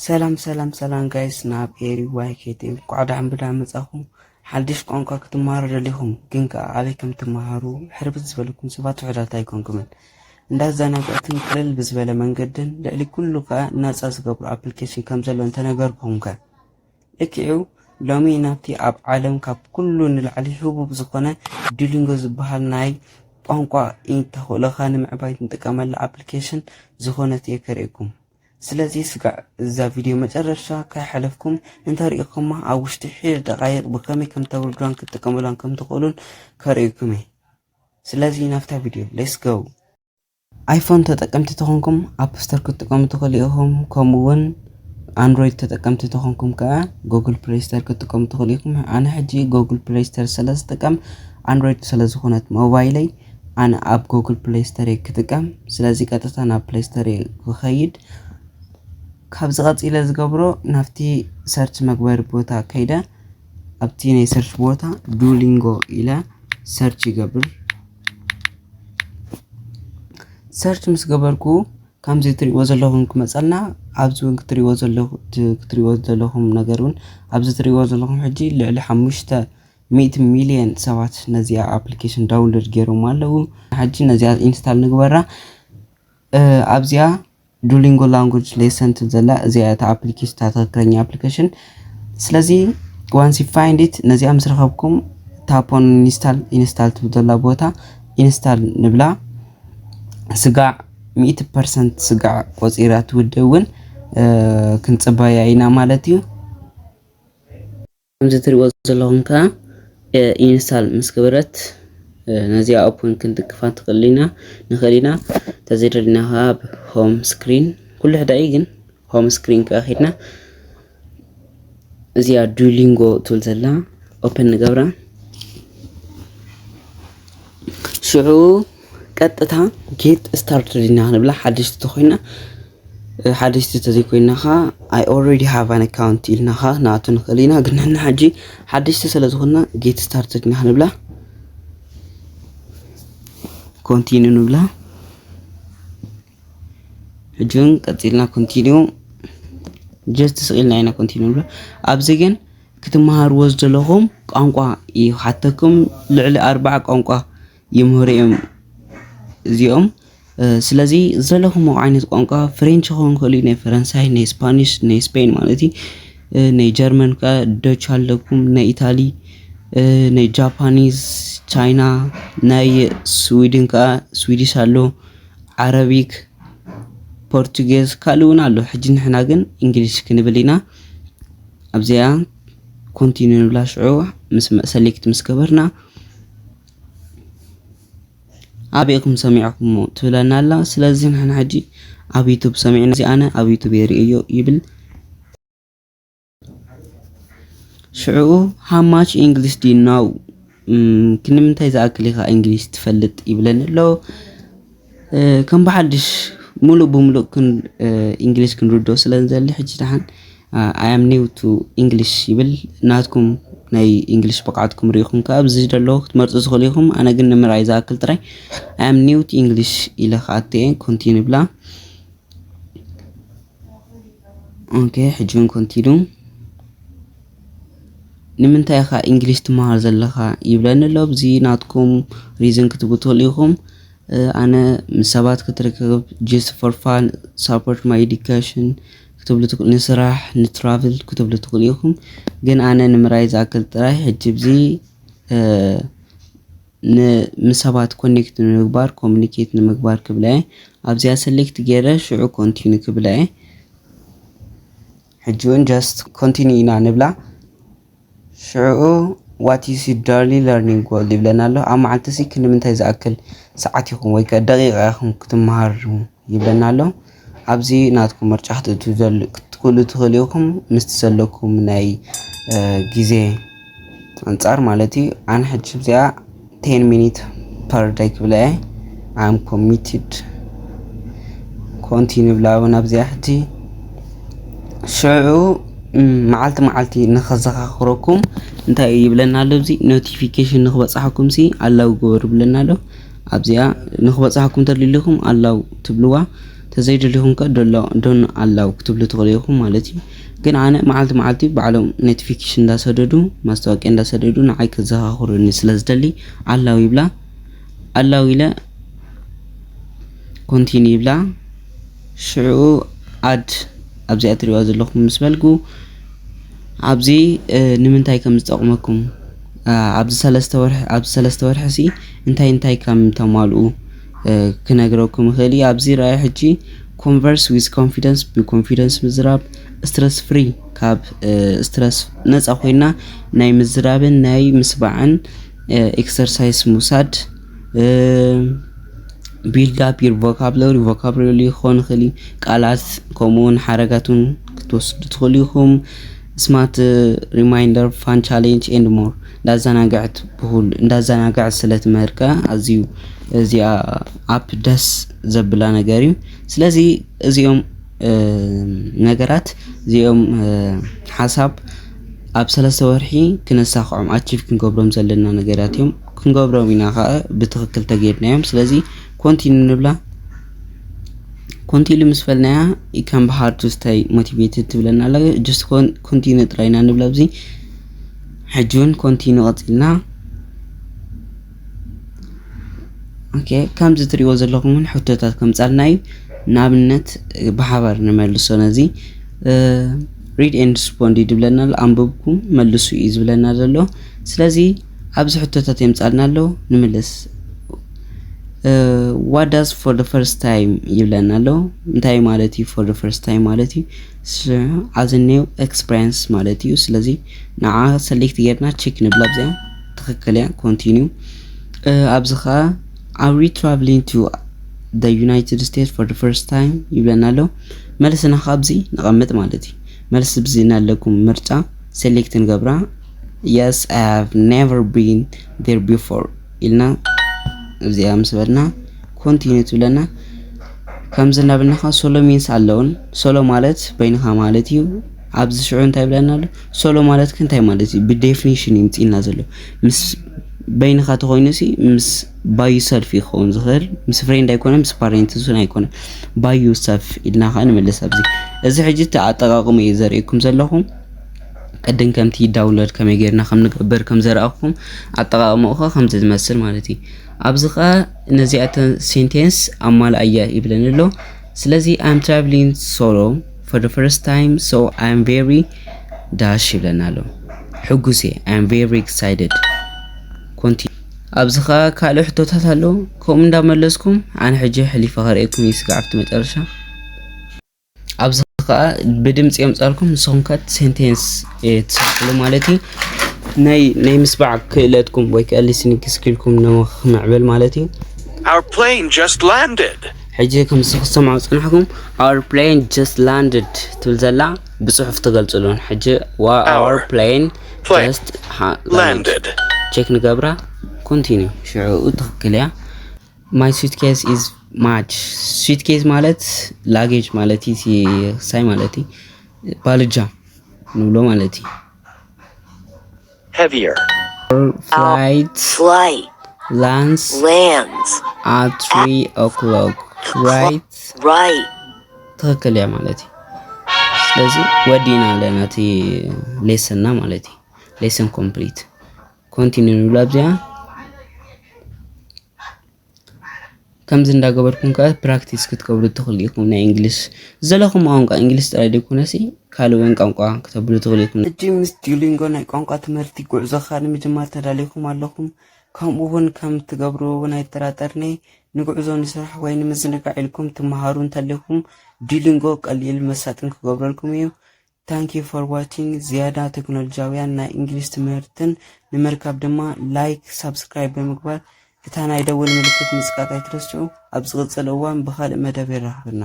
ሰላም ሰላም ሰላም ጋይስ፣ ናብ ኤሪ ዋይ ኬ ቲ እንኳዕ ደሓን ብደሓን መጻኹም። ሓድሽ ቋንቋ ክትመሃሩ ደሊኹም ግን ከኣ ኣበይ ከም ትመሃሩ ሕርብት ዝበለኩም ሰባት ውሑዳት ኣይኮንኩምን። እንዳዘናግዕትን ቅልል ብዝበለ መንገድን ልዕሊ ኩሉ ከኣ ናጻ ዝገብሮ ኣፕሊኬሽን ከም ዘሎ እንተነገርኩኹም ከ? ልክዑ ሎሚ ናብቲ ኣብ ዓለም ካብ ኩሉ ንላዕሊ ህቡብ ዝኾነ ዱሊንጎ ዝበሃል ናይ ቋንቋ ተኽእሎኻ ንምዕባይ ንጥቀመላ ኣፕሊኬሽን ዝኾነት እየ ከርእየኩም። ስለዚ ስጋዕ እዛ ቪድዮ መጨረሻ ከይሓለፍኩም እንተሪኢኹማ ኣብ ውሽጢ ሒድ ደቓይቕ ብኸመይ ከም ተውርዱዋን ክትጥቀሙላን ከም ትኽእሉን ከርእየኩም እየ። ስለዚ ናብታ ቪድዮ let's go። ኣይፎን ተጠቀምቲ ተኾንኩም ኣፕ ስቶር ክትጥቀሙ ትኽእሉ ኢኹም። ከምኡ እውን ኣንድሮይድ ተጠቀምቲ ተኾንኩም ከኣ ጉግል ፕሌይ ስቶር ክትጥቀሙ ትኽእሉ ኢኹም። ኣነ ሕጂ ጉግል ፕሌይ ስቶር ስለ ዝጥቀም ኣንድሮይድ ስለ ዝኾነት ሞባይለይ ኣነ ኣብ ጉግል ፕሌይ ስቶር እየ ክጥቀም። ስለዚ ቀጥታ ናብ ፕሌይ ስቶር እየ ክኸይድ። ካብዚ ቀጺለ ዝገብሮ ናብቲ ሰርች መግበሪ ቦታ ከይደ ኣብቲ ናይ ሰርች ቦታ ዱሊንጎ ኢለ ሰርች ይገብር። ሰርች ምስ ገበርኩ ከምዚ ትሪእዎ ዘለኹም ክመጸልና ኣብዚ እውን ክትሪእዎ ዘለኹ- ት- ክትሪእዎ ዘለኹም ነገር እውን ኣብዚ ትሪእዎ ዘለኹም ሕጂ ልዕሊ ሓሙሽተ ሚእቲ ሚልዮን ሰባት ነዚኣ ኣፕሊኬሽን ዳውንሎድ ገይሮም ኣለዉ። ሕጂ ነዚኣ ኢንስታል ንግበራ። ኣብዚኣ ዱሊንጎ ላንጉጅ ሌሰን ትብል ዘላ እዚኣ እታ ኣፕሊኬሽን እታ ትኽክለኛ ኣፕሊኬሽን። ስለዚ once you find it ነዚኣ ምስ ረኸብኩም ታፖን ኢንስታል ኢንስታል ትብል ዘላ ቦታ ኢንስታል ንብላ። ስጋዕ ሚእቲ ፐርሰንት ስጋዕ ቆፂራ ትውድእ እውን ክንፅበያ ኢና ማለት እዩ። ከምዚ ትሪእዎ ዘለኹም ከዓ ኢንስታል ምስ ገበረት ነዚኣ ኦፕን ክንድቅፋ ትኽእል ኢና ንኽእል ኢና። ተዘይደሊና ከዓ ኣብ ሆም ስክሪን ኩሉ ሕዳኢ ግን ሆም ስክሪን ከዓ ኬድና እዚኣ ዱሊንጎ ትብል ዘላ ኦፕን ንገብራ። ሽዑ ቀጥታ ጌት ስታርትድ ኢና ክንብላ ሓደሽቲ ተኮይና ሓደሽቲ ተዘይኮይና ኸዓ I already have an account ኢልና ኸዓ ንኣቱ ንኽእል ኢና። ግን ንሕና ሕጂ ሓደሽቲ ስለ ዝኾንና ጌት ስታርትድ ኢና ክንብላ ኮንቲኒው ንብላ። ሕጂ እውን ቀፂልና ኮንቲኒው ጀስት ስቕ ኢልና ኢና ኮንቲኒው ንብላ። ኣብዚ ግን ክትመሃርዎ ዝደለኹም ቋንቋ ይሓተኩም። ልዕሊ ኣርባዓ ቋንቋ ይምህሩ እዮም እዚኦም። ስለዚ ዘለኹም ዓይነት ቋንቋ ፍሬንች ክኸውን ክእል እዩ፣ ናይ ፈረንሳይ፣ ናይ ስፓኒሽ፣ ናይ ስፔን ማለት እዩ። ናይ ጀርመን ከ ዶች ኣለኩም፣ ናይ ኢታሊ፣ ናይ ጃፓኒዝ፣ ቻይና፣ ናይ ስዊድን ከ ስዊዲሽ ኣሎ፣ ዓረቢክ፣ ፖርቱጌዝ ካልእ እውን ኣሎ። ሕጂ ንሕና ግን እንግሊሽ ክንብል ኢና። ኣብዚኣ ኮንቲኒ ንብላ። ሽዑ ምስ ሰሌክት ምስ ገበርና ኣበይኩም ሰሚዕኩሞ ትብለና ኣላ። ስለዚ ንሕና ሕጂ ኣብ ዩቱብ ሰሚዕና እዚ ኣነ ኣብ ዩቱብ የርእዮ ይብል። ሽዑ how much English do you know? ክንምንታይ ዝኣክል ኢኻ እንግሊሽ ትፈልጥ ይብለኒ ኣሎ። ከም ብሓድሽ ሙሉእ ብሙሉእ እንግሊሽ ክንርድኦ ስለ ንዘሊ ሕጂ ደሓን I am new to English ይብል። ናትኩም ናይ እንግሊሽ ብቕዓትኩም ርኢኹም ከኣ ኣብዚ ዘለዉ ክትመርጹ ትኽእሉ ኢኹም። ኣነ ግን ንምርኣይ ዝኣክል ጥራይ I am new to English ኢለ ክኣቱ እየ። ኮንቲኒ ብላ። ኦኬ ሕጂ እውን ኮንቲኑ ንምንታይ ኢኻ እንግሊሽ ትመሃር ዘለኻ ይብለኒ ኣሎ። ኣብዚ ናትኩም ሪዝን ክትቡ ትኽእሉ ኢኹም። ኣነ ምስ ሰባት ክትርክብ just for fun support my education ክትብሉ ትኽእሉ፣ ንስራሕ ንትራቭል ክትብሉ ትኽእሉ ኢኹም። ግን ኣነ ንምርኣይ ዝኣክል ጥራይ ሕጂ ብዚ ንሰባት ኮኔክት ንምግባር ኮሚኒኬት ንምግባር ክብለ ኣብዚኣ ሰሌክት ገይረ ሽዑ ኮንቲኒ ክብለ። ሕጂ እውን ጀስት ኮንቲኒ ኢና ንብላ። ሽዑ what is your daily learning goal ይብለና ኣሎ። ኣብ መዓልቲ ሲ ክንምንታይ ዝኣክል ሰዓት ኢኹም ወይ ከ ደቂቃ ኢኹም ክትመሃሩ ይብለና ኣሎ። ኣብዚ ናትኩም ምርጫ ክትእትውሉ ትኽእሉ ኢኹም ምስቲ ዘለኩም ናይ ግዜ ኣንጻር ማለት እዩ። ኣነ ሕጂ ኣብዚኣ ten minute per day ክብላ እየ። I'm committed continue ብላ እውን ኣብዚኣ ሕጂ ሽዑ መዓልቲ መዓልቲ ንኸዘኻኽረኩም እንታይ ይብለና ኣሎ? እዚ ኖቲፊኬሽን ንኽበፅሓኩም ሲ ኣላው ግበሩ ብለና ኣሎ። ኣብዚኣ ንኽበፅሓኩም ተደሊኹም ኣላው ትብልዋ። ተዘይደሊኹም ከ ደሎ ዶን ኣላው ክትብሉ ትኽእሉ ኢኹም ማለት እዩ። ግን ኣነ መዓልቲ መዓልቲ ባዕሎም ኖቲፊኬሽን እንዳሰደዱ፣ ማስታወቂያ እንዳሰደዱ ንዓይ ከዘኻኽሩኒ ስለ ዝደሊ ኣላው ይብላ። ኣላው ኢለ ኮንቲኒ ይብላ። ሽዑ ኣድ ኣብዚኣ ትሪእዋ ዘለኹም ምስ በልኩ ኣብዚ ንምንታይ ከም ዝጠቕመኩም ኣብዚ ሰለስተ ወርሒ ኣብዚ ሰለስተ ወርሒ ሲ እንታይ እንታይ ከም ተማልኡ ክነግረኩም ይኽእል እዩ። ኣብዚ ረኣዩ ሕጂ converse with confidence፣ ብኮንፊደንስ ምዝራብ፣ stress free፣ ካብ ስትረስ ነፃ ኮይና ናይ ምዝራብን ናይ ምስባዕን ኤክሰርሳይስ ምውሳድ፣ build up your vocabulary፣ ቮካብሎሪ ክኾን ይኽእል እዩ። ቃላት ከምኡውን ሓረጋት እውን ክትወስዱ ትኽእሉ ኢኹም። smart reminder፣ fun challenge and more። እንዳዘናግዐት ብሁል እንዳዘናግዐት ስለ ትምህር ከ ኣዝዩ እዚኣ ኣፕ ደስ ዘብላ ነገር እዩ። ስለዚ እዚኦም ነገራት እዚኦም ሓሳብ ኣብ ሰለስተ ወርሒ ክነሳኽዖም ኣቺቭ ክንገብሮም ዘለና ነገራት እዮም። ክንገብሮም ኢና ከዓ ብትኽክል ተጌድናዮም። ስለዚ ኮንቲኒ ንብላ። ኮንቲኒ ምስ በልናያ ከም ብሃርድ ስታይ ሞቲቬትድ ትብለና ኣላ። ጅስት ኮንቲኒ ጥራይና ንብላ። ኣብዚ ሕጂ እውን ኮንቲኒ ቀፂልና ኦኬ፣ ከምዚ ትሪእዎ ዘለኹም እውን ሕቶታት ከምፃልና እዩ። ንኣብነት ብሓባር ንመልሶ ነዚ read and respond እዩ ዝብለና ኣሎ። ኣንብብኩም መልሱ እዩ ዝብለና ዘሎ። ስለዚ ኣብዚ ሕቶታት የምፃልና ኣሎ፣ ንምልስ። What does for the first time ይብለና ኣሎ። እንታይ ማለት እዩ for the first time ማለት እዩ? As a new experience ማለት እዩ። ስለዚ ንዓ ሰሌክት ጌርና ቼክ ንብላ። ኣብዚኣ ትኽክል እያ። ኮንቲኒዩ። ኣብዚ ኸዓ are we traveling to the United States for the first time ይብለና ኣሎ። መልስና ኸዓ ኣብዚ ነቐምጥ ማለት እዩ። መልሲ ብዚ ናለኩም ምርጫ ሰሌክት ንገብራ። Yes, I have never been there before ኢልና እዚኣ ምስ በልና ኮንቲኒ ትብለና። ከምዚ እናበልና ኸዓ ሶሎ ሚንስ ኣለውን። ሶሎ ማለት በይንኻ ማለት እዩ። ኣብዚ ሽዑ እንታይ ይብለና ኣሎ? ሶሎ ማለት ከ እንታይ ማለት እዩ? ብዴፊኒሽን ይምፅእና ዘሎ ምስ በይንኻ ተኾይኑ ሲ ምስ ባዩ ሰልፍ ይኸውን ዝኽእል፣ ምስ ፍሬንድ ኣይኮነ፣ ምስ ፓሬንት ሱን ኣይኮነ፣ ባዩ ሰልፍ ኢልና ኸዓ ንምልስ። ኣብዚ እዚ ሕጂ እቲ ኣጠቃቅሙ እዩ ዘርእየኩም ዘለኹ። ቅድም ከምቲ ዳውንሎድ ከመይ ጌርና ከም ንገብር ከም ዘርኣኹም ኣጠቃቅምኡ ኸ ከምዚ ዝመስል ማለት እዩ። ኣብዚ ኸ ነዚኣተን ሴንቴንስ ኣማልኣያ ይብለኒ ኣሎ። ስለዚ I'm traveling solo for the first time, so I'm very dash ይብለና ኣሎ። ሕጉስ እየ፣ I'm very excited። ኮንቲ ኣብዚ ኸ ካልእ ሕቶታት ኣሎ። ከምኡ እንዳመለስኩም ኣነ ሕጂ ሕሊፈ ከርእየኩም እዩ ስጋዕ ኣብቲ መጨረሻ። ኣብዚ ኸዓ ብድምፂ የምፃልኩም፣ ንስኹም ከ ሴንቴንስ ትሰርሕሉ ማለት እዩ። ናይ ናይ ምስባዕ ክእለትኩም ወይ ከዓ ሊስኒንግ ስኪልኩም ንምዕበል ማለት እዩ። Our plane just landed. ሕጂ ከምዚ ክትሰምዑ ዝፀናሕኩም our plane just landed ትብል ዘላ ብፅሑፍ ትገልፅሉን። ሕጂ our plane just landed ቸክ ንገብራ። ኮንቲኒዩ ሽዑ ትኽክል እያ። My suitcase is much። ሱትኬስ ማለት ላጌጅ ማለት እዩ። ሳይ ማለት እዩ። ባልጃ ንብሎ ማለት እዩ። Heavier. Flight Flight lands lands at three o'clock right። right. ትኽክል እያ ማለት እዩ። ስለዚ ወዲና ኣለና እቲ ሌሰንና ማለት እዩ። ሌሰን ኮምፕሊት። ኮንቲኒዩ ንብላ ኣብዚኣ። ከምዚ እንዳገበርኩም ከ ፕራክቲስ ክትገብሩ ትኽእሉ ኢኹም። ናይ እንግሊሽ ዘለኹም ቋንቋ እንግሊሽ ጥራይ ዘይኮነሲ ካልእ እውን ቋንቋ ክተብሉ ትኽእሉ ኢኹም። ሕጂ ምስ ዲሊንጎ ናይ ቋንቋ ትምህርቲ ጉዕዞኻ ንምጅማር ተዳሊኹም ኣለኹም። ከምኡ እውን ከም ትገብርዎ እውን ኣይጠራጠርን'የ። ንጉዕዞ፣ ንስራሕ ወይ ንምዝንጋዕ ኢልኩም ትመሃሩ እንተሊኹም ዲሊንጎ ቀሊል መሳጥን ክገብረልኩም እዩ። Thank you for watching። ዝያዳ ቴክኖሎጂያውያን ናይ እንግሊሽ ትምህርትን ንምርካብ ድማ ላይክ፣ ሳብስክራይብ ብምግባር እታ ናይ ደውል ምልክት ምጽቃጥ ኣይትረስዑ። ኣብ ዝቕጽል እዋን ብኻልእ መደብ የራኽበና።